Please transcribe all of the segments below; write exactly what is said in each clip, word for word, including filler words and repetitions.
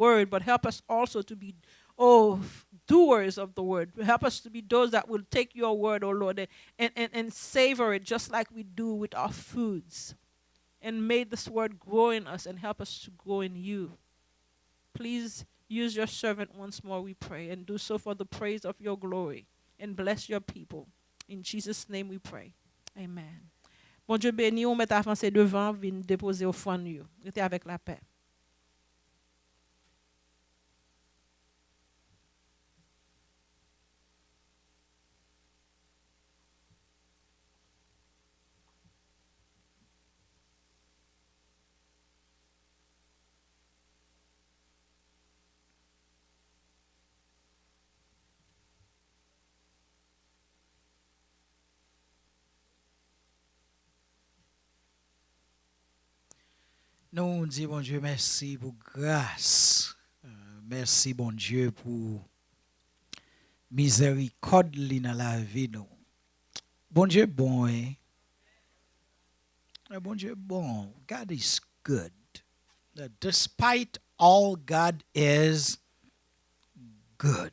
word, but help us also to be, oh, doers of the word. Help us to be those that will take your word, oh Lord, and, and, and, and savor it just like we do with our foods. And may this word grow in us and help us to grow in you. Please use your servant once more, we pray, and do so for the praise of your glory. And bless your people. In Jesus' name we pray. Amen. Bondye beni w, mèt avanse devan, vin depoze ofrann yo. Rete avèk lapè. Nou di Bondye mèsi pou gras. Euh, mèsi Bondye pou mizèrikòd li nan lavi nou. Bondye bon, wi. Bondye bon. God is good. Despite all, God is good.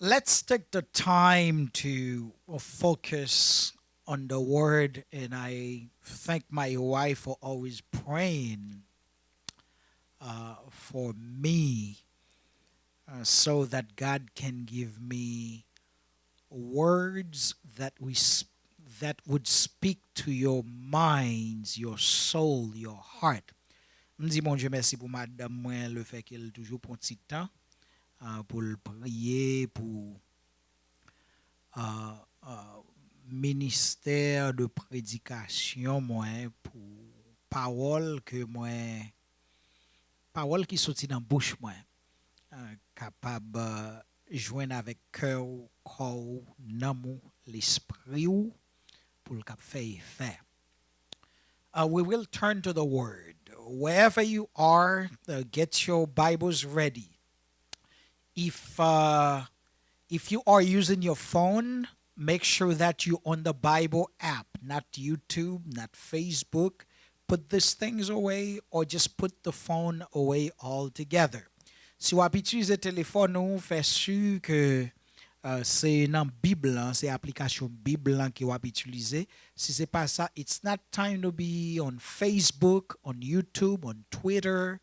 Let's take the time to focus on the word, and I thank my wife for always praying uh, for me uh, so that God can give me words that we s- that would speak to your minds, your soul, your heart. M di Bondye mèsi pou madanm mwen, le fè ke l toujou pran ti tan uh, pou l priye pou uh, uh, ministè de predikasyon mwen, pou pawòl ke mwen pawòl ki soti nan bouch mwen uh, kapab uh, jwenn avèk kè w, kò w, nanm ou, lespri w pou l kab fè efè. Uh, we will turn to the word. Wherever you are, uh, get your Bibles ready. If uh, if you are using your phone, make sure that you on the Bible app, not YouTube, not Facebook. Put these things away or just put the phone away altogether. Si w ap itilize telefòn ou, fè si ke uh, se nan Bib lan, se aplikasyon Bib lan ke w ap itilize. Si se pa sa, it's not time to be on Facebook, on YouTube, on Twitter.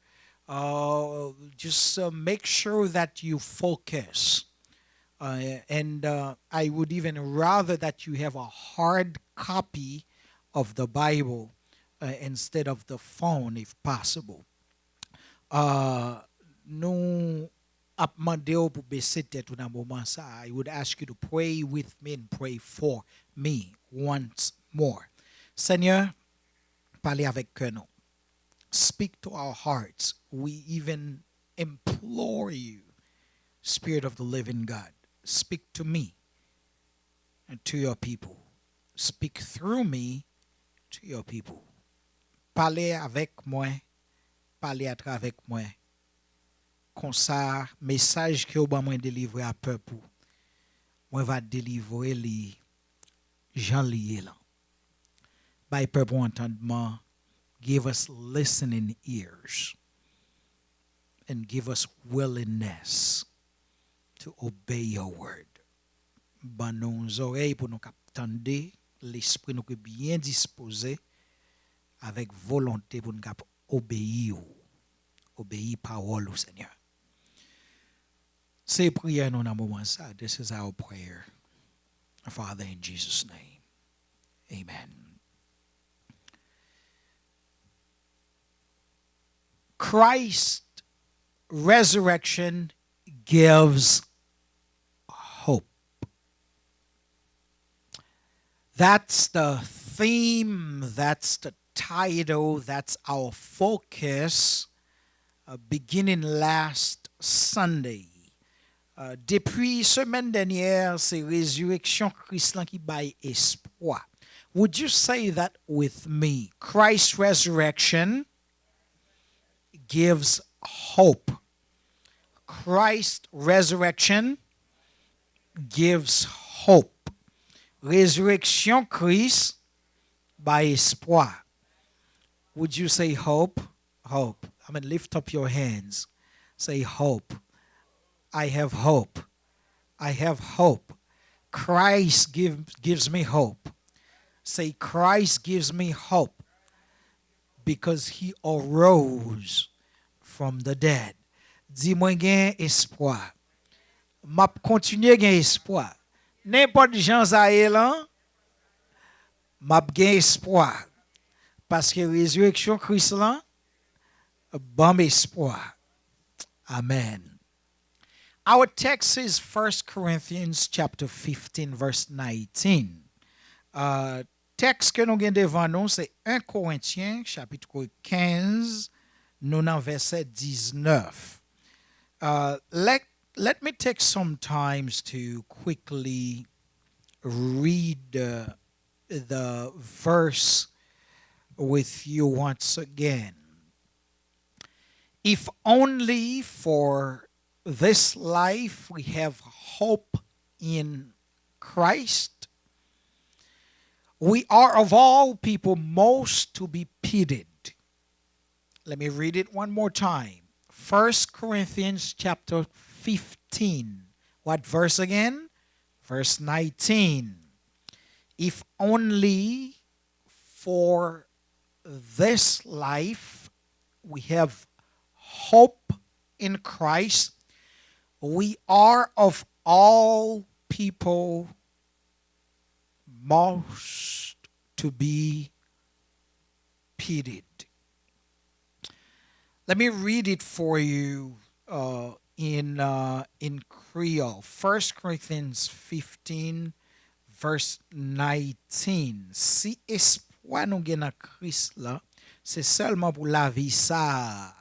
Uh, just uh, make sure that you focus. Uh, and uh, I would even rather that you have a hard copy of the Bible uh, instead of the phone, if possible. Uh, nou ap mande w pou bese tèt ou nan moman sa a. I would ask you to pray with me and pray for me once more. Senyè, pale avèk kè nou. Speak to our hearts. We even implore you, Spirit of the living God, speak to me and to your people. Speak through me to your people. Pale avèk mwen, pale atravèk mwen. Konsa, mesaj ke w ban mwen delivre a pèp ou, mwen va delivre li jan li ye lan. Bay pèp ou antandman, give us listening ears and give us willingness to obey your word. Ban nou zòrèy pou nou kap tande, lespri nou ki byen dispoze, avèk volonte pou nou kap obeyi ou, obeyi pawòl ou, Senyè. Se priyè nou nan moman sa. This is our prayer, Father, in Jesus' name. Amen. Christ resurrection gives hope. That's the theme, that's the title, that's our focus uh, beginning last Sunday. Uh, depi semèn dènyè, se rezireksyon Kris lan ki bay espwa. Would you say that with me? Christ's resurrection gives hope. Christ's resurrection gives hope. Rezireksyon Kris bay espwa. Would you say hope? Hope. And lift up your hands. Say, "Hope. I have hope. I have hope. Christ give, gives me hope." Say, "Christ gives me hope because he arose from the dead." Di, "Mwen gen espwa. M ap kontinye gen espwa. Nenpòt jan sa ye lan, m ap gen espwa. Paske rezireksyon Kris lan ban m espwa." Amen. Our text is First Corinthians chapter fifteen, verse nineteen. Uh, tèks ke nou gen devan nou, se en Korentyen, chapit kenz, nou nan vèsè diznèf. Uh, let, let me take some time to quickly read uh, the verse with you once again. "If only for this life we have hope in Christ, we are of all people most to be pitied." Let me read it one more time. First Corinthians chapter fifteen. What verse again? Verse nineteen. "If only for this life we have hope in Christ, we are of all people most to be pitied." Let me read it for you uh, in, uh, in Creole. First Corinthians fifteen, verse nineteen. Si espwa nou gen nan Kris la, se sèlman pou lavi sa a.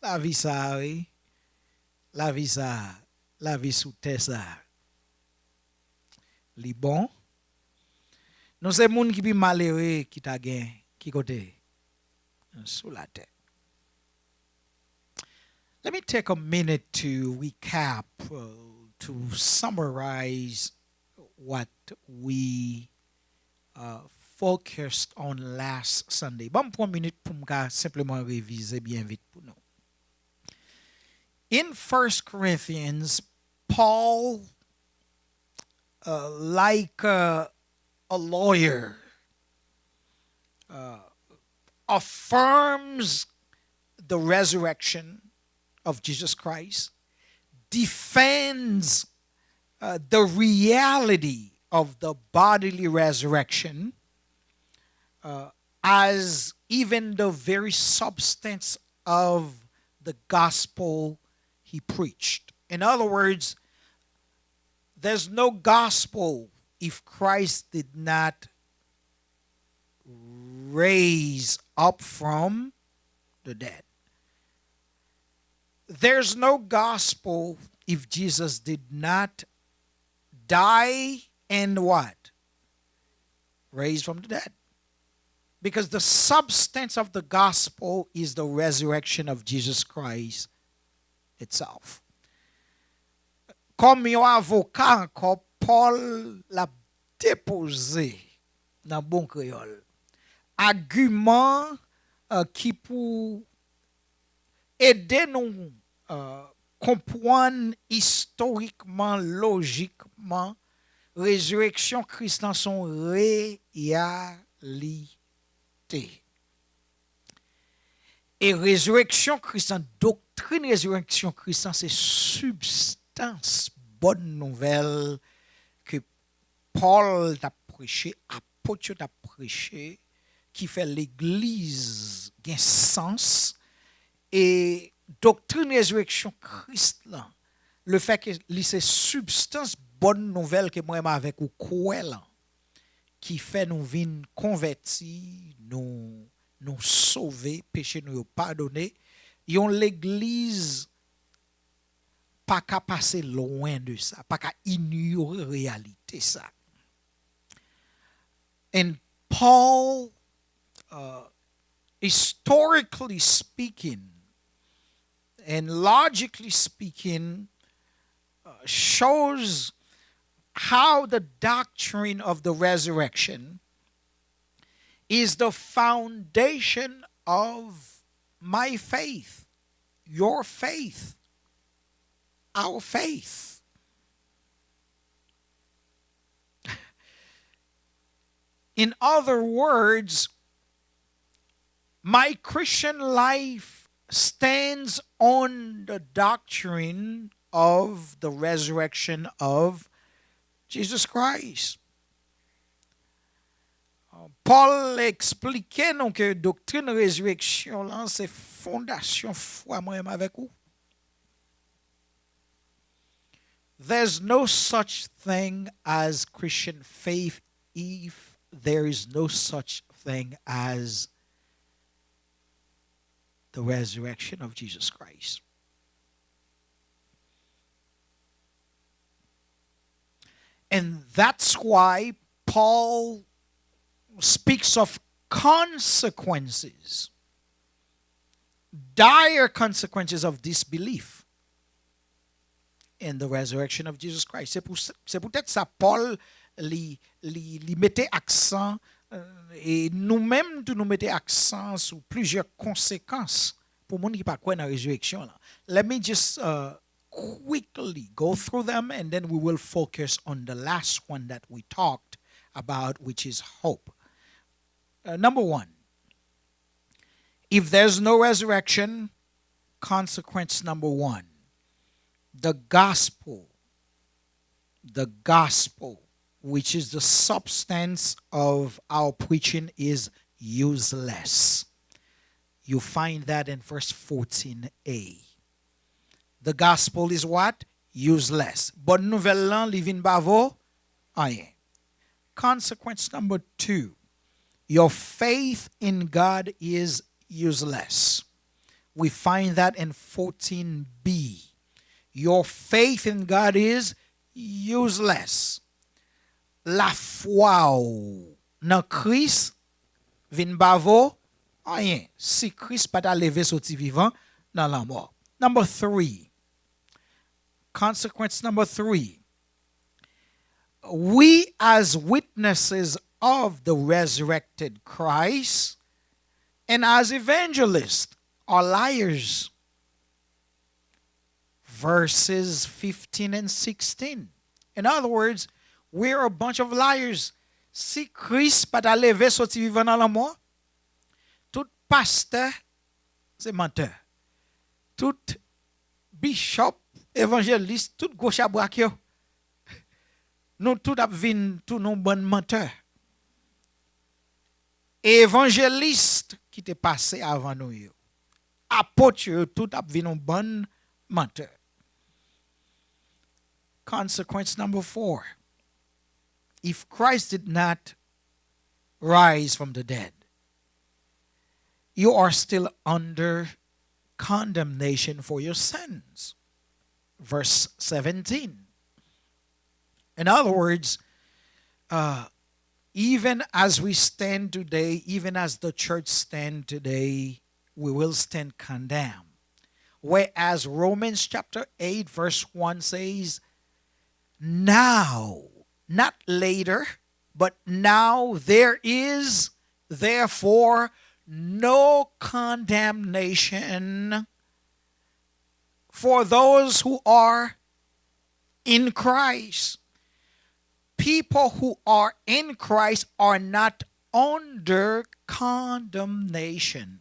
Lavi sa a, wi. Lavi sa a. Lavi sou tè sa a. Li bon. Nou se moun ki pi malere ki ta gen. Ki kote? Sou latè. Let me take a minute to recap, uh, to summarize what we uh, focused on last Sunday. Ban m pran minit pou m ka senpleman revize byen vit pou nou. In First Corinthians, Paul, uh, like uh, a lawyer, uh, affirms the resurrection of Jesus Christ, defends uh, the reality of the bodily resurrection uh, as even the very substance of the gospel he preached. In other words, there's no gospel if Christ did not raise up from the dead. There's no gospel if Jesus did not die and what? Raise from the dead. Because the substance of the gospel is the resurrection of Jesus Christ itself. Kòm yon avoka ankò, Pòl l ap depoze nan bon kreyòl agiman uh, ki pou ede nou uh, konprann istorikman, lojikman, rezireksyon Kris lan se yon reyalite. E rezireksyon Kris lan, doktrin rezireksyon Kris lan, se sibstans bòn nouvèl ke Pòl t ap preche, apot yo t ap preche, ki fè legliz gen sans, e doktrin rezireksyon Kris lan, lefètke li se sibstans bòn nouvèl ke mwen menm avèk ou kwè lan, ki fè nou vin konvèti, nou, nou sove, peche nou yo padone. Yon legliz pa ka pase lwen de sa, pa ka inyore reyalite sa. And Paul, uh, historically speaking, and logically speaking, uh, shows how the doctrine of the resurrection is the foundation of my faith, your faith, our faith. In other words, my Christian life stands on the doctrine of the resurrection of Jesus Christ. Paul eksplike nou ke doktrin rezireksyon lan se fondasyon fwa mwen menm avèk ou. There's no such thing as Christian faith if there is no such thing as the resurrection of Jesus Christ. And that's why Paul speaks of consequences, dire consequences of disbelief in the resurrection of Jesus Christ. Se pou, se poutèt sa Paul li, li, li mete aksan, euh, e nou menm tou nou mete aksan sou plizyè konsekans pou moun ki pa kwè nan rezireksyon lan. Let me just uh, quickly go through them and then we will focus on the last one that we talked about, which is hope. Uh, number one, if there's no resurrection, consequence number one, the gospel, the gospel, which is the substance of our preaching, is useless. You find that in verse fourteen a. The gospel is what? Useless. Bòn nouvèl lan, li vin pa vo anyen. Consequence number two, your faith in God is useless. We find that in fourteen b. Your faith in God is useless. Lafwa w nan Kris vin pa vo anyen si Kris pa ta leve soti vivan nan lanmò. Number three, consequence number three, we as witnesses of the resurrected Christ and as evangelists are liars. Verses fifteen and sixteen. In other words, we're a bunch of liars. Si Kris pa ta leve soti vivan nan lanmò, tout pastè se mantè. Tout bishop, evanjelis, tout gwo chabrak yo, nou tout ap vin tounen yon bann mantè. Evanjelis ki te pase avan nou yo, apot yo, tout ap vin yon bann mantè. Consequence number four. If Christ did not rise from the dead, you are still under condemnation for your sins. Verse seventeen. In other words, uh, even as we stand today, even as the church stand today, we will stand condemned. Whereas Romans chapter eight verse one says, now, not later, but now there is therefore no condemnation for those who are in Christ. People who are in Christ are not under condemnation.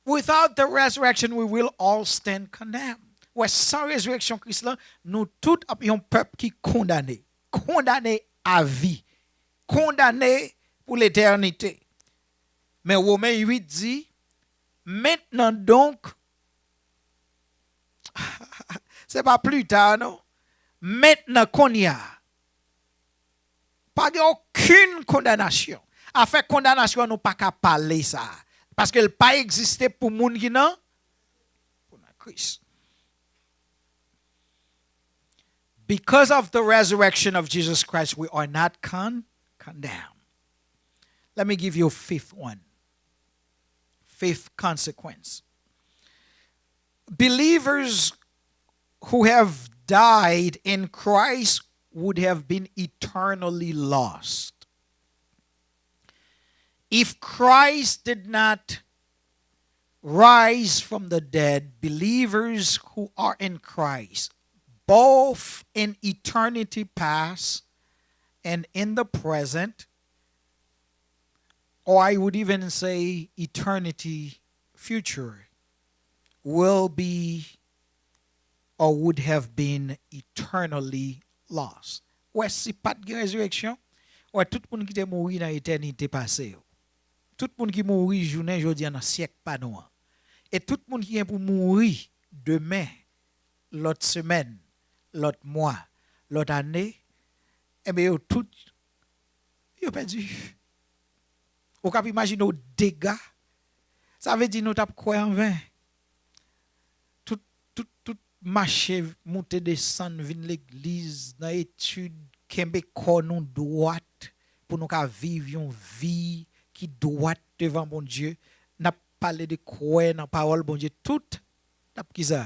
Without the resurrection, we will all stand condemned. Wè, san rezireksyon Kris lan, nou tout ap yon pèp ki kondane. Kondane a vi. Kondane pou letènite. Men Women uit di, maintenant donc, se pa pli ta non. Mentnan, kounye a, pa gen okenn kondanasyon. Afè kondanasyon, nou pa ka pale sa. Paske l pa egziste pou moun ki nan, pou nan Kris. Because of the resurrection of Jesus Christ, we are not con-, condemned. Let me give you a fifth one. Fifth consequence. Believers who have died in Christ would have been eternally lost. If Christ did not rise from the dead, believers who are in Christ, both in eternity past and in the present, or I would even say eternity future, will be or would have been eternally lost. Ou wè, si pa t gen rezireksyon, ou wè, tout moun ki te mouri nan etènite pase yo, tout moun ki mouri jounen jodi a nan syèk pa nou an, e tout moun ki gen pou mouri demen, lòt semèn, lòt mwa, lòt ane, enben, yo tout, yo pèdi. Ou kab imajine w dega? Sa vle di nou t ap kwè anven. Tout, tout, tout mache, moute desann, vin legliz, nan etid, kenbe kò nou dwat pou nou ka viv yon vi ki dwat devan Bondye. N ap pale de kwè nan pawòl Bondye, tout t ap kisa?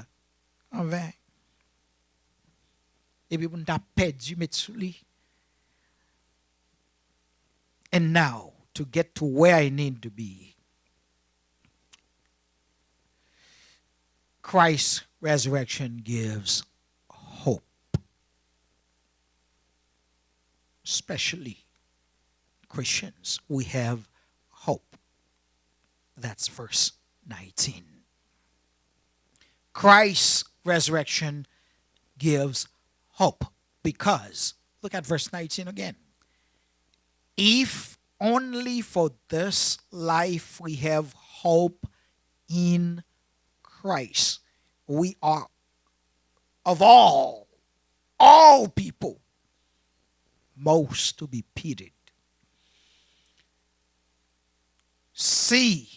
Anven. Epi pou n ta pèdi met sou li. And now, to get to where I need to be, Christ's resurrection gives hope. Especially Christians, we have hope. That's verse nineteen. Christ's resurrection gives hope because, look at verse nineteen again. If only for this life we have hope in Christ, we are of all, all people, most to be pitied. Si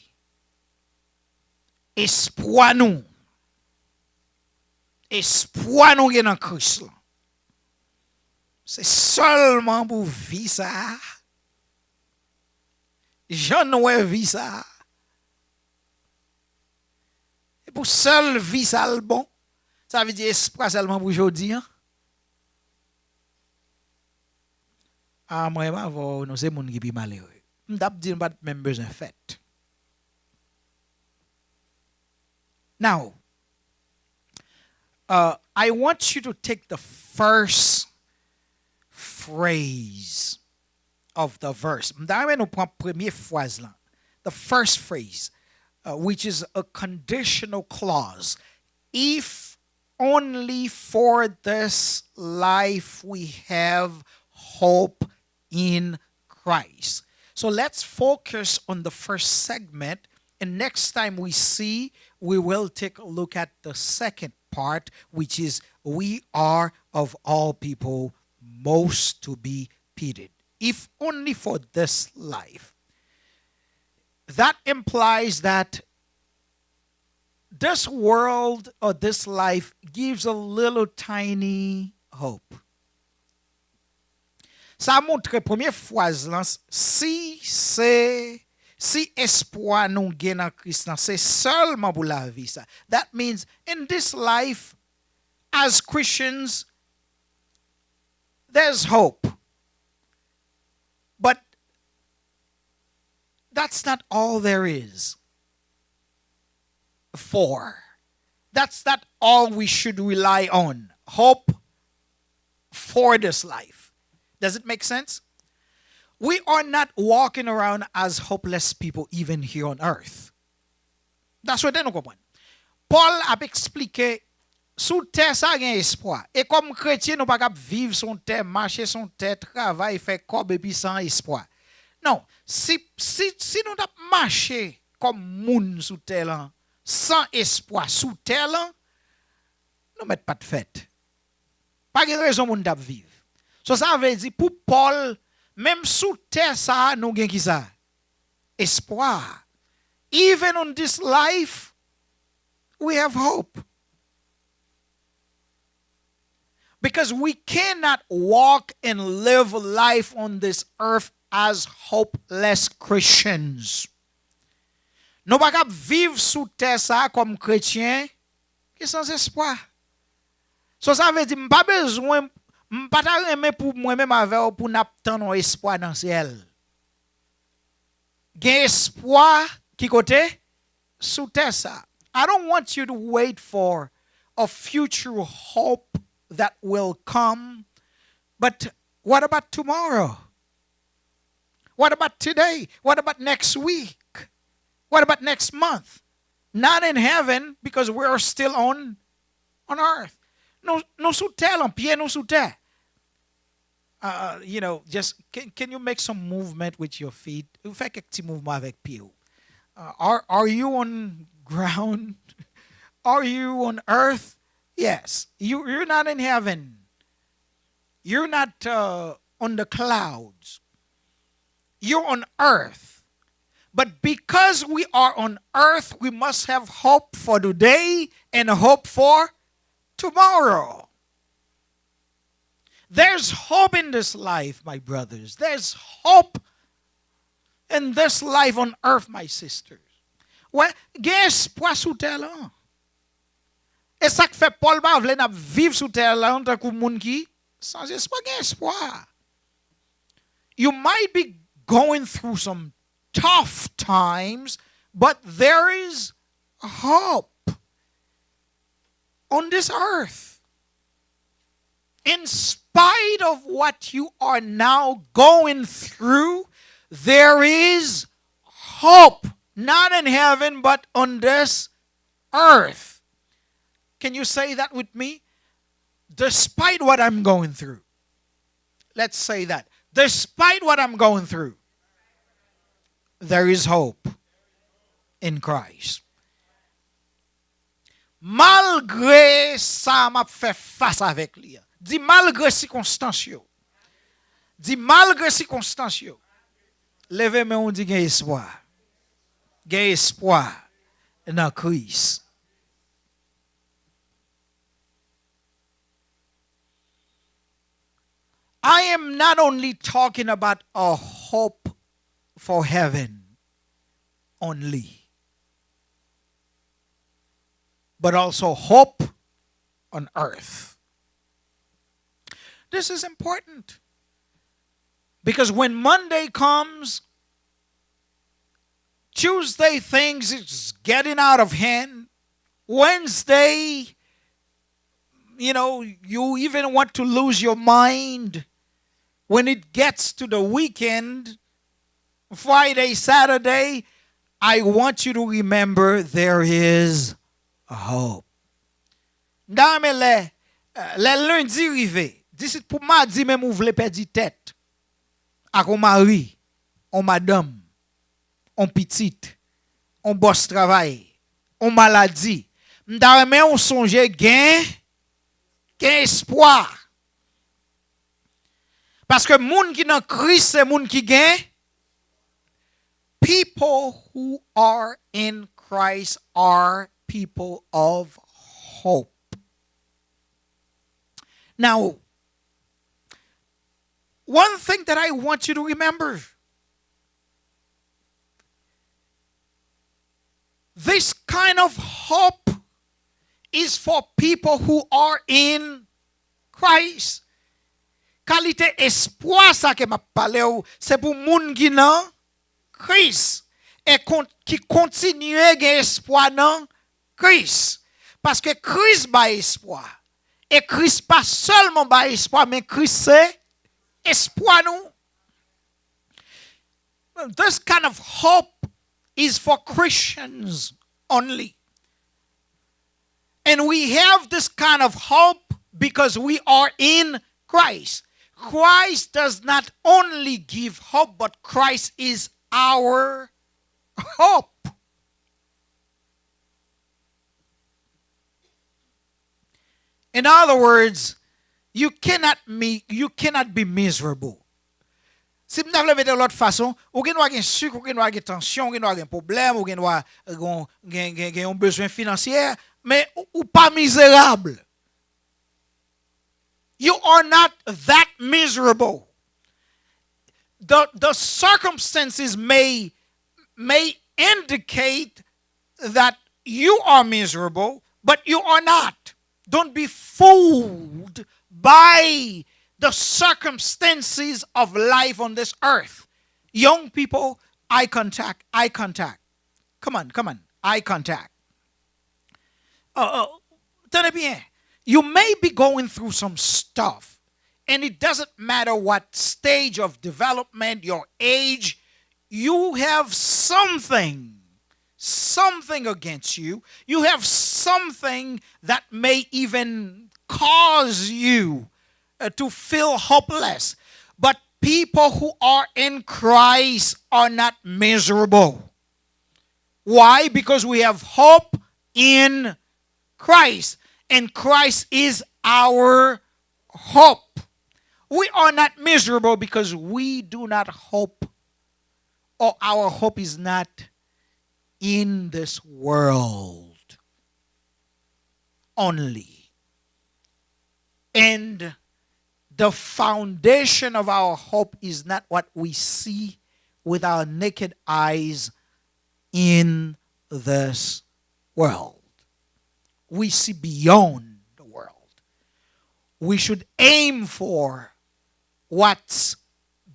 espwa nou, espwa nou gen nan Kris lan, se sèlman pou vi sa a, jan n wè vi sa a, e pou sèl vi sa a l bon, sa vle di espwa sèlman pou jodi a. A, mwen menm avè w, nou se moun ki pi malere. M t ap di nou pa t menm bezwen fèt. Now, uh, I want you to take the first phrase of the verse. M ta renmen nou pran premye fraz lan. The first phrase, uh, which is a conditional clause. If only for this life we have hope in Christ. So let's focus on the first segment, and next time we see, we will take a look at the second part, which is we are of all people most to be pitied. If only for this life. That implies that this world or this life gives a little tiny hope. Sa montre premye fraz lan, si se, si espwa nou gen nan Kris lan se sèlman pou lavi sa. That means in this life, as Christians, there's hope. But that's not all there is for. That's not all we should rely on. Hope for this life. Does it make sense? We are not walking around as hopeless people even here on earth. Ta swete nou konprann. Pòl ap eksplike, sou tè sa gen espwa. E kòm kretyen, nou pa kab viv sou tè, mache sou tè, travay, fè kòb epi san espwa. Non, si, si, si nou t ap mache kòm moun sou tè lan, san espwa sou tè lan, nou mèt pa t fèt. Pa gen rezon moun t ap viv. So, sa vle di, pou Pòl, menm sou tè sa a, nou gen kisa? Espwa. Even on this life, we have hope. Because we cannot walk and live life on this earth as hopeless Christians. Nou pa kab viv sou tè sa a kòm kretyen ki san espwa. So, sa vle di, m pa bezwen, m pa ta renmen pou mwen menm avè w pou n ap tann yon espwa nan syèl. Gen espwa ki kote? Sou tè sa. I don't want you to wait for a future hope that will come. But what about tomorrow? What about today? What about next week? What about next month? Not in heaven, because we are still on, on earth. Nou, nou sou tè, lan pye nou sou tè. Uh, you know, just can, can you make some movement with your feet? Fè kèk ti mouvman avèk pye w. Uh, are, are you on ground? Are you on earth? Yes. You, you're not in heaven. You're not uh, on the clouds. You're on earth. But because we are on earth, we must have hope for today and hope for tomorrow. There's hope in this life, my brothers. There's hope in this life on earth, my sisters. Wè, gen espwa sou tè lan. E sa k fè Pòl pa vle n ap viv sou tè lan tankou moun ki san espwa. Gen espwa. You might be going through some tough times, but there is hope on this earth. In spite of what you are now going through, there is hope, not in heaven, but on this earth. Can you say that with me? Despite what I'm going through. Let's say that. Despite what I'm going through, there is hope in Christ. Malgre sa m ap fè fas avèk li an. Di malgre sikonstans yo. Di malgre sikonstans yo. Leve men w, di gen espwa. Gen espwa nan Kris. I am not only talking about a hope for heaven only, but also hope on earth. This is important because when Monday comes, Tuesday, things is getting out of hand. Wednesday, you know, you even want to lose your mind. When it gets to the weekend, Friday, Saturday, I want you to remember there is hope. M ta renmen lè, lè lendi rive, disit pou madi menm ou vle pèdi tèt ak yon mari, yon madanm, yon pitit, yon bòs travay, yon maladi. M ta renmen ou sonje gen, gen espwa. Paske moun ki nan Kris se moun ki gen. People who are in Christ are people of hope. Now, one thing that I want you to remember, this kind of hope is for people who are in Christ. Kalite espwa sa ke m ap pale w, se pou moun ki nan Kris e kon, ki kontinye gen espwa nan Kris. Paske Kris bay espwa. E Kris pa sèlman bay espwa, men Kris se espwa nou. This kind of hope is for Christians only. And we have this kind of hope because we are in Christ. Christ does not only give hope, but Christ is our hope. In other words, you cannot, mi- you cannot be miserable. Si m ta vle mete lòt fason, ou gen dwa gen sik, ou gen dwa gen tansyon, ou gen dwa gen pwoblèm, ou gen dwa gen, gen, gen, gen yon bezwen finansyè, men ou, ou pa mizerab. You are not that miserable. The, the circumstances may, may indicate that you are miserable, but you are not. Don't be fooled by the circumstances of life on this earth. Young people, Eye contact, eye contact. Come on, come on, eye contact. Uh, uh, tande byen. You may be going through some stuff, and it doesn't matter what stage of development, your age, you have something, something against you. You have something that may even cause you uh, to feel hopeless. But people who are in Christ are not miserable. Why? Because we have hope in Christ. And Christ is our hope. We are not miserable because we do not hope, or our hope is not in this world only. And the foundation of our hope is not what we see with our naked eyes in this world. We see beyond the world. We should aim for what's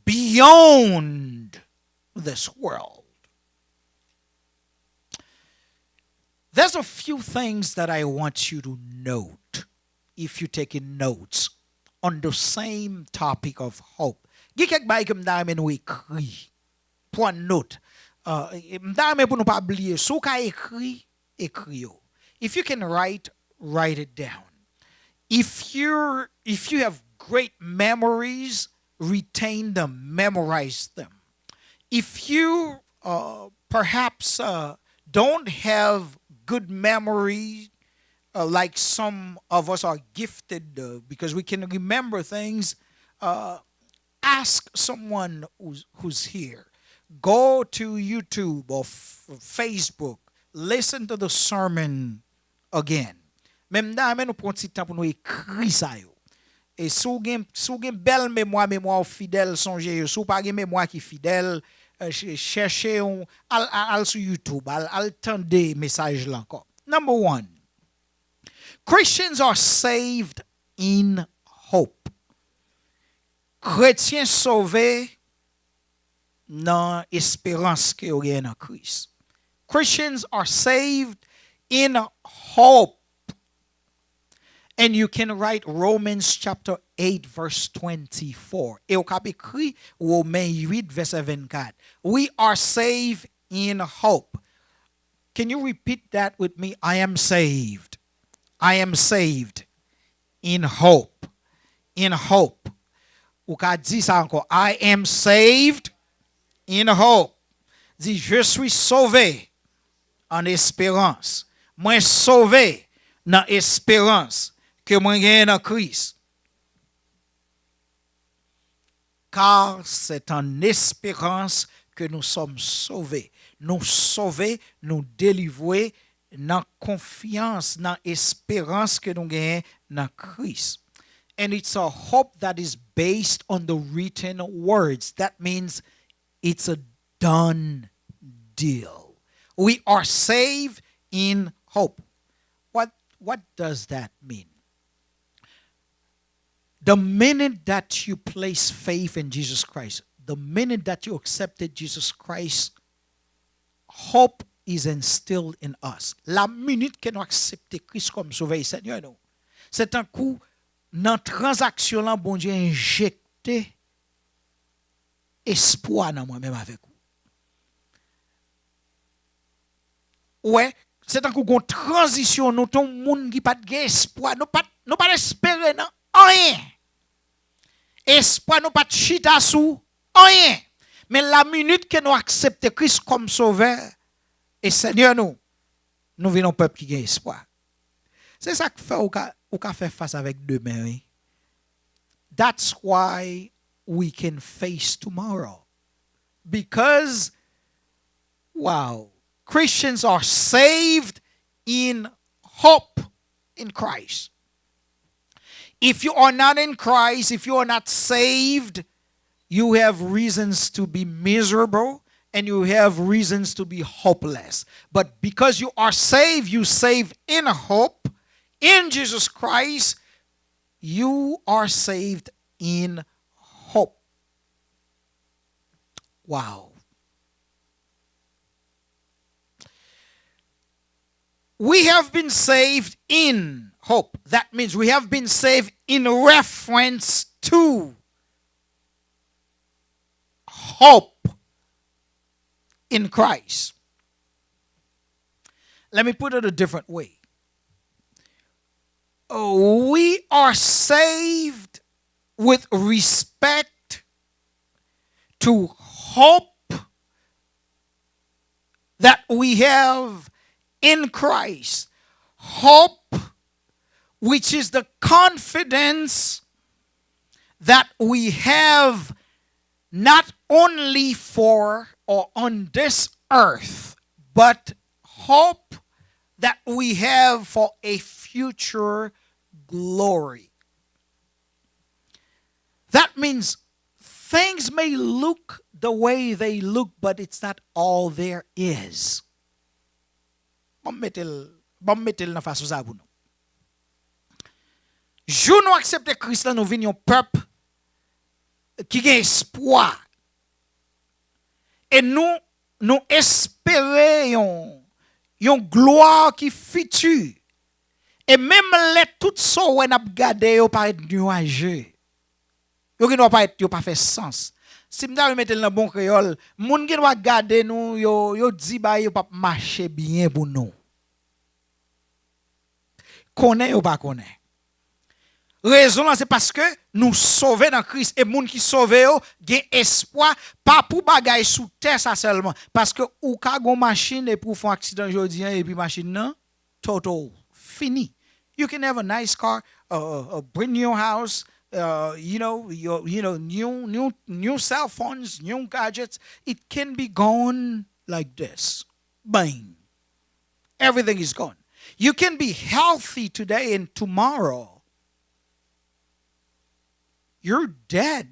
beyond this world. There's a few things that I want you to note if you're taking notes on the same topic of hope. Gen kèk bagay ke m ta renmen nou ekri. Pran not. Uh, m ta renmen pou nou pa bliye. Si w ka ekri, ekri yo. If you can write, write it down. If you if you have great memories, retain them, memorize them. If you uh, perhaps uh, don't have good memory, uh, like some of us are gifted uh, because we can remember things, uh, ask someone who's, who's here. Go to YouTube or f- Facebook, listen to the sermon again. Men m ta renmen nou pran ti tan pou nou ekri sa yo. E si w gen, si w gen bèl memwa, memwa w fidèl, sonje yo. Si w pa gen memwa ki fidèl, eh, ch- chèche yon, al, al, al sou YouTube, al, al tande mesaj la ankò. Number one, Christians are saved in hope. Kretyen sove nan esperans ke yo genyen nan Kris. Christians are saved in hope. And you can write Romans chapter eight verse twenty-four. E w kab ekri Women uit vèsè vennkat. We are saved in hope. Can you repeat that with me? I am saved. I am saved in hope. In hope. Ou ka di sa ankò. I am saved in hope. Di, je suis sauvé en espérance. Mwen sove nan esperans ke mwen genyen nan Kris. Car c'est en espérance que nous sommes sauvés. Nou sove, nou delivre nan konfyans, nan esperans ke nou genyen nan Kris. And it's a hope that is based on the written words. That means it's a done deal. We are saved in hope. What, what does that mean? The minute that you place faith in Jesus Christ, the minute that you accepted Jesus Christ, hope is instilled in us. La minit ke nou aksepte Kris kòm Sovè e Senyè nou, se tankou nan tranzaksyon lan Bondye enjekte espwa nan mwen menm avèk ou. Ou wè, se tankou gon tranzisyon, nou te yon moun ki pa t gen espwa, nou pa t, nou pa t espere nan anyen. Espwa nou pa t chita sou anyen. Men la minit ke nou aksepte Kris kòm Sovè e Senyè nou, nou vin yon pèp ki gen espwa. Se sa k fè ou ka, ou ka fè fas avèk demen, wi. That's why we can face tomorrow. Because, wow, Christians are saved in hope in Christ. If you are not in Christ, if you are not saved, you have reasons to be miserable and you have reasons to be hopeless. But because you are saved, you save in hope in Jesus Christ. You are saved in hope. Wow. We have been saved in hope. That means we have been saved in reference to hope in Christ. Let me put it a different way. Uh, we are saved with respect to hope that we have in Christ. Hope, which is the confidence that we have not only for or on this earth, but hope that we have for a future glory. That means things may look the way they look, but it's not all there is. Ban m mete l, ban m mete l nan fason sa pou nou. Jou nou aksepte Kris la, nou vin yon pèp ki gen espwa. E nou, nou espere yon, yon glwa ki fiti. E menm lè tout sa w wè n ap gade yo parèt nwaje, yo gen dwa parèt yo pa fè sans. Si m ta vle mete l nan bon kreyòl, moun gen dwa gade nou, yo, yo di bagay yo p ap mache byen pou nou. Konnen yo pa konnen. Rezon an se paske nou sove nan Kris, e moun ki sove yo gen espwa, pa pou bagay sou tè sa sèlman. Paske ou ka gon machin epi w fè yon aksidan jodi an epi machin nan total fini. You can have a nice car, a, a, a brand new house, uh, you know, your, you know, new, new, new cell phones, new gadgets. It can be gone like this. Bang. Everything is gone. You can be healthy today and tomorrow you're dead,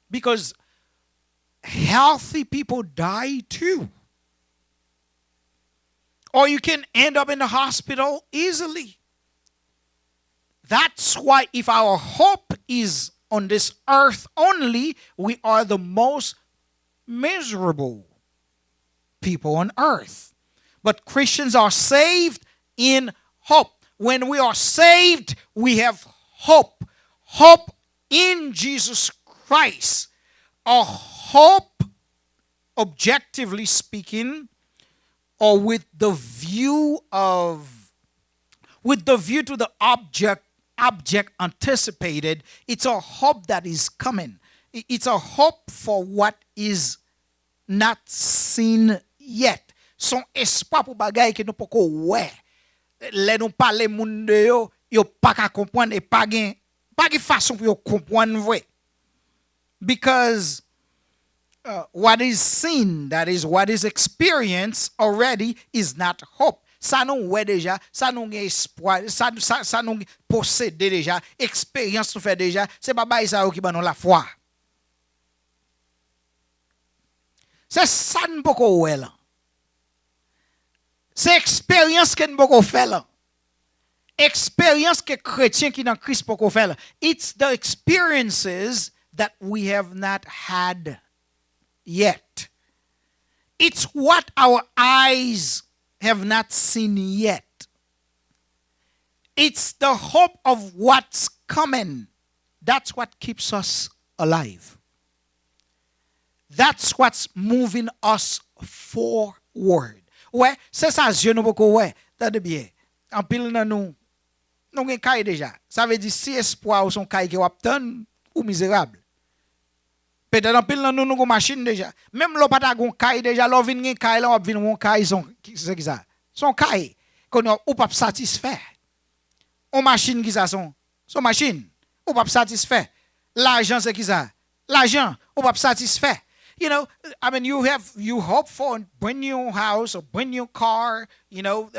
because healthy people die too. Or you can end up in the hospital easily. That's why if our hope is on this earth only, we are the most miserable people on earth. But Christians are saved in hope. When we are saved, we have hope. Hope in Jesus Christ. A hope, objectively speaking, or with the view of, with the view to the object, object anticipated, it's a hope that is coming. I- It's a hope for what is not seen yet. Se yon espwa pou bagay ke nou poko wè. Lè nou pale moun de yo, yo pa ka konprann e pa gen, pa gen fason pou yo konprann vre. Because uh, what is seen, that is, what is experienced already, is not hope. Sa nou wè deja, sa nou gen espwa, sa, sa, sa nou posede deja, eksperyans nou fè deja, se pa bagay sa yo ki ban nou lafwa. Se sa n poko wè lan. Se eksperyans ke n poko fè lan. Eksperyans ke kretyen ki nan Kris poko fè lan. It's the experiences that we have not had yet. It's what our eyes have not seen yet. It's the hope of what's coming. That's what keeps us alive. That's what's moving us forward. Wè, se sa zye nou poko wè. Tande byen. Anpil nan nou, nou gen kay deja. Sa vle di, si espwa ou se yon kay ke w ap tann, ou mizerab. Petèt anpil nan nou, nou gon machin deja. Menm lè w pa ta gon kay deja, lè w vin gen kay la, w ap vin gon kay, se yon, se ki sa? Se yon kay. Kounye a, ou p ap satisfè. On machin ki sa, se yon, se yon machin. Ou p ap satisfè. Lajan se ki sa? Lajan. Ou p ap satisfè. You know, I mean, you have, you hope for a brand new house, a brand new car, you know,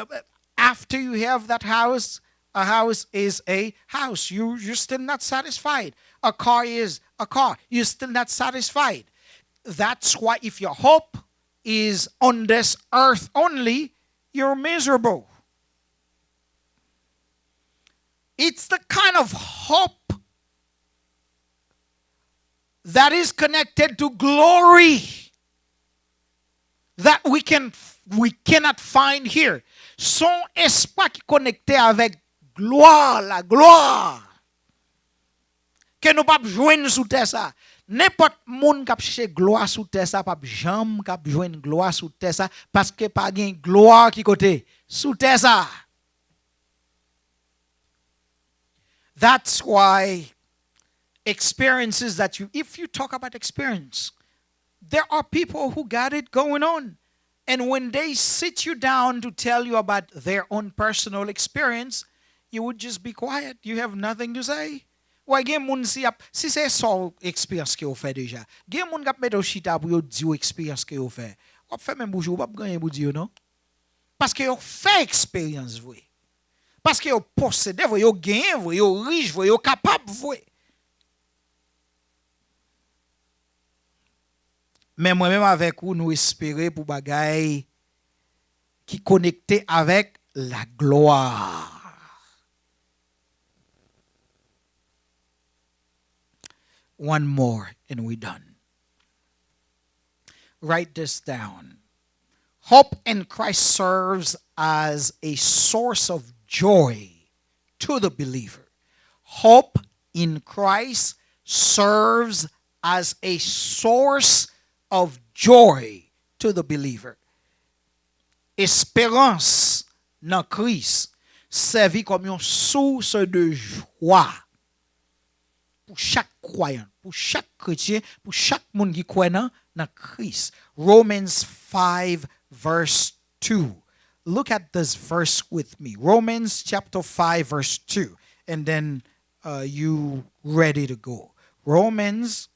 after you have that house, a house is a house. You, you're still not satisfied. A car is a car. You're still not satisfied. That's why if your hope is on this earth only, you're miserable. It's the kind of hope that is connected to glory that we can we cannot find here. Se yon espwa ki konekte avèk glwa, la glwa, ke nou p ap jwenn sou tè sa. Nenpòt moun k ap chèche glwa sou tè sa p ap janm k ap jwenn glwa sou tè sa, paske pa gen glwa ki kote? Sou tè sa. That's why experiences that you, if you talk about experience, there are people who got it going on. And when they sit you down to tell you about their own personal experience, you would just be quiet. You have nothing to say. Wè, gen moun, si ap, si se sa w, eksperyans ke w fè deja, gen moun k ap mete w chita pou yo di w eksperyans ke yo fè. W ap fèmen bouch ou, w p ap gen anyen pou di yo, non. Paske yo fè eksperyans vre. Paske yo posede vre, yo genyen vre, yo rich vre, yo kapab vre. Men mwen menm avèk ou, nou espere pou bagay ki konekte avèk laglwa. One more and we done. Write this down. Hope in Christ serves as a source of joy to the believer. Hope in Christ serves as a source of joy to the believer. Esperans nan Kris sèvi kòm yon source de joie pou chak kwayan, pou chak kretyen, pou chak moun ki kwè nan, nan Kris. Romans five verse two. Look at this verse with me. Romans chapter five verse two. And then uh, you ready to go. Romans,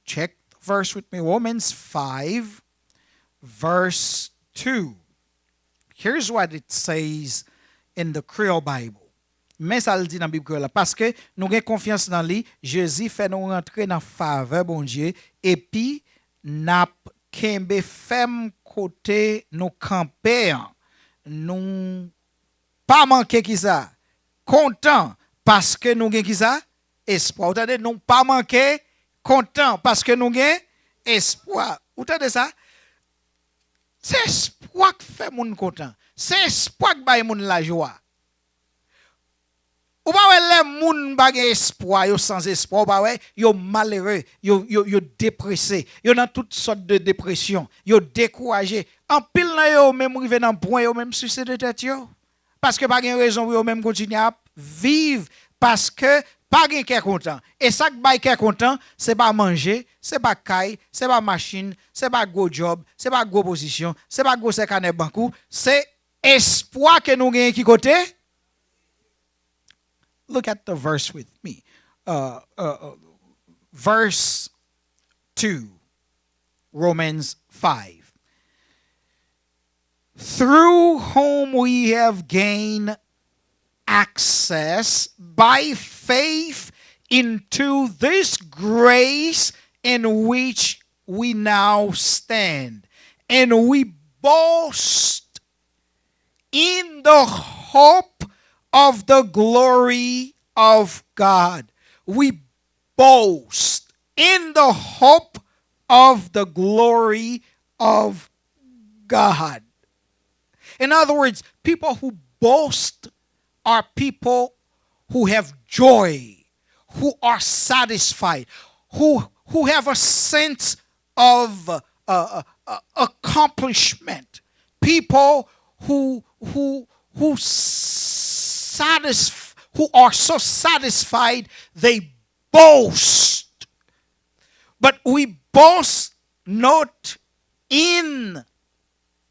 check the verse with me. Romans five verse two. Here's what it says in the Creole Bible. Men sa l di nan Bib Kreyòl la. Paske nou gen konfyans nan li, Jezi fè nou rantre nan favè Bondye, epi n ap kenbe fèm kote nou kanpe an. Nou pa manke kisa? Kontan, paske nou gen kisa? Espwa. Ou tande? Nou pa manke kontan, paske nou gen espwa. Ou tande sa? Se espwa k fè moun kontan. Se espwa k bay moun lajwa. Ou pa wè lè moun pa gen espwa, yo san espwa, ou pa wè, yo malere, yo, yo, yo deprese, yo nan tout sòt de depresyon, yo dekouraje. Anpil nan yo menm rive nan pwen yo menm sisede tèt yo. Paske pa gen rezon pou yo menm kontinye ap viv, paske pa gen kè kontan. E sa k bay kè kontan, se pa manje, se pa kay, se pa machin, se pa gwo djòb, se pa gwo pozisyon, se pa gwosè kanè bank ou, se espwa ke nou genyen ki kote? Look at the verse with me. Uh, uh, uh, verse two, Romans five. Through whom we have gained access by faith into this grace in which we now stand. And we boast in the hope of the glory of God. We boast in the hope of the glory of God. In other words, people who boast are people who have joy, who are satisfied, who, who have a sense of uh, uh, uh, accomplishment. People who who who satisf- who are so satisfied they boast. But we boast not in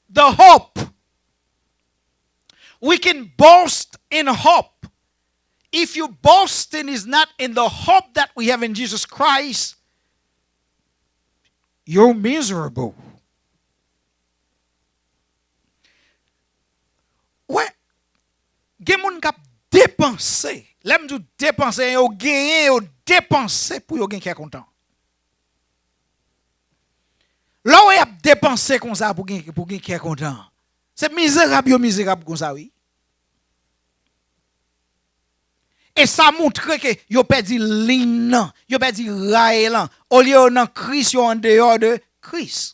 the hope. We can boast in hope. If your boasting is not in the hope that we have in Jesus Christ, you're miserable. Wè, gen moun k ap depanse. Lè m di w depanse, yo genyen, yo depanse pou yo gen kè kontan. Lè w wè y ap depanse konsa pou gen, pou gen kè kontan, se mizerab yo mizerab konsa, wi. E sa montre ke yo pèdi liy nan, yo pèdi ray lan. Olye yo nan Kris, yo andeyò de Kris.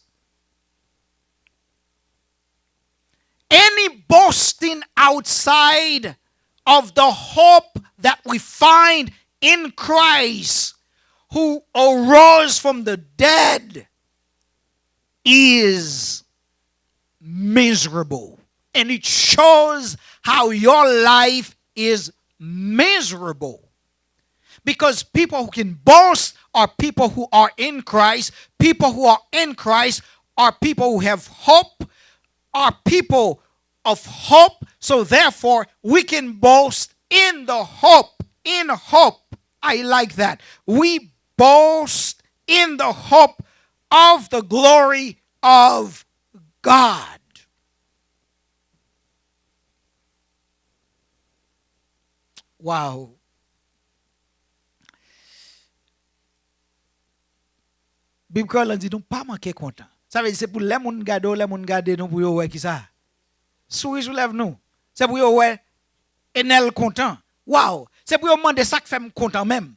Any boasting outside of the hope that we find in Christ, who arose from the dead, is miserable. And it shows how your life is miserable. Because people who can boast are people who are in Christ. People who are in Christ are people who have hope, are people of hope. So therefore, we can boast in the hope. In hope. I like that. We boast in the hope of the glory of God. Wow. Bib Kreyòl lan di nou pa manke kontan. Sa vle di se pou lè moun gade w, lè moun gade nou pou yo wè ki sa? Souri sou lèv nou. Se pou yo wè Enèl kontan. Wow! Se pou yo mande sa k fè m kontan menm.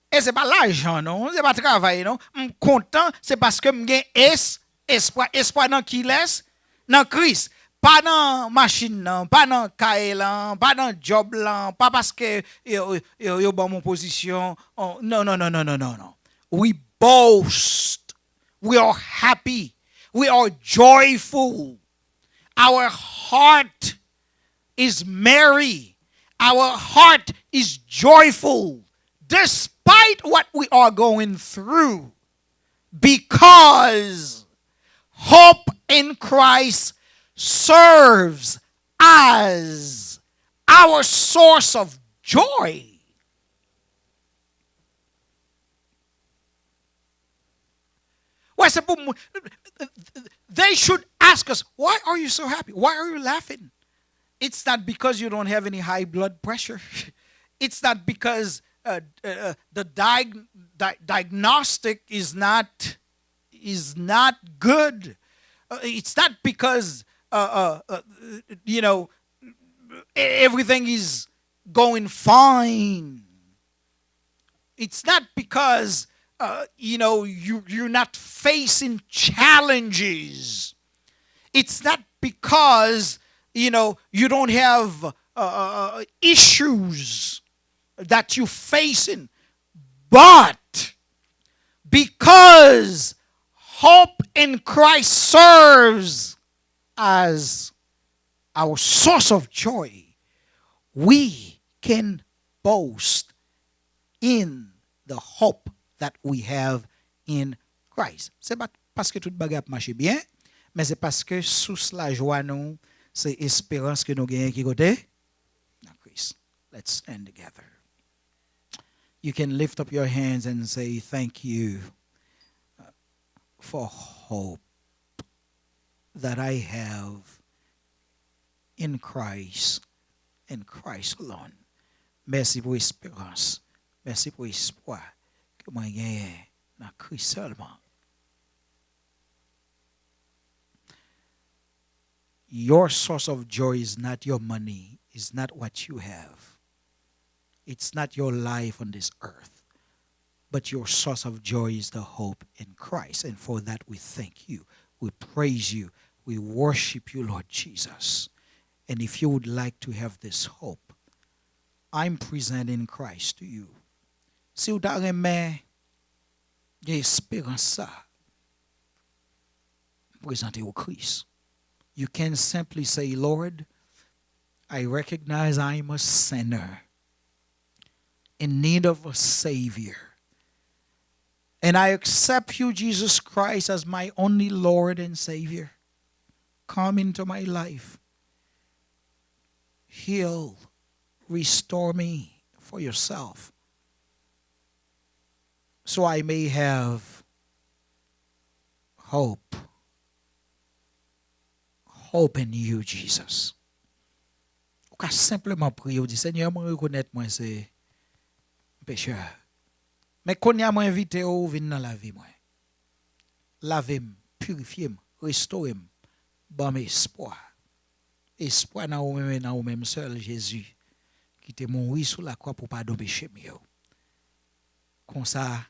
E se pa lajan non, se pa travay non. M kontan, se paske m gen es, espwa. Espwa nan kilès? Nan Kris. Pa nan machin nan, pa nan kay lan, pa nan djòb lan, pa paske yo, yo, yo ban m yon pozisyon. Oh, no, no, no, no, no, no, no. We boast. We are happy. We are joyful. Our heart is merry. Our heart is joyful despite what we are going through, because hope in Christ serves as our source of joy. Wè, se pou mwen. They should ask us, "Why are you so happy? Why are you laughing?" It's not because you don't have any high blood pressure. It's not because uh, uh, uh, the diag- di- diagnostic is not is not good. Uh, it's not because uh, uh, uh, you know e- everything is going fine. It's not because uh, you know you you're not facing challenges. It's not because you know you don't have uh, uh, uh, issues that you're facing, but because hope in Christ serves as our source of joy, we can boast in the hope that we have in Christ. Se pa paske tout bagay ap mache byen, men se paske sous lajwa nou se esperans ke nou genyen ki kote? Nan Kris. Let's stand together. You can lift up your hands and say, "Thank you uh, for hope that I have in Christ, in Christ alone." Mèsi pou esperans. Mèsi pou espwa ke mwen genyen nan Kris sèlman. Your source of joy is not your money, is not what you have. It's not your life on this earth. But your source of joy is the hope in Christ. And for that, we thank you. We praise you. We worship you, Lord Jesus. And if you would like to have this hope, I'm presenting Christ to you. Si w ta renmen gen esperans sa, prezante w Kris. You can simply say, "Lord, I recognize I'm a sinner in need of a Savior. And I accept you, Jesus Christ, as my only Lord and Savior. Come into my life. Heal, restore me for yourself, so I may have hope. Hope in you, Jesus." Ou ka senpleman priye, ou di, "Senyè, mwen rekonèt mwen se yon pechè. Men kounye a mwen envite w vin nan lavi mwen. Lave m, pirifye m, restore m, ban m espwa. Espwa nan ou menm e nan ou menm sèl, Jezi, ki te mouri sou lakwa pou padon peche m yo. Konsa,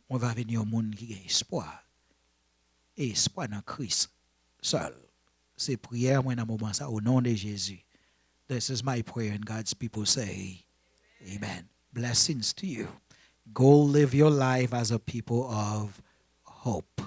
mwen va vin yon moun ki gen espwa. E espwa nan Kris sèl." Se priyè mwen nan moman sa, au nom de Jésus. This is my prayer, and God's people say, Amen. Blessings to you. Go live your life as a people of hope.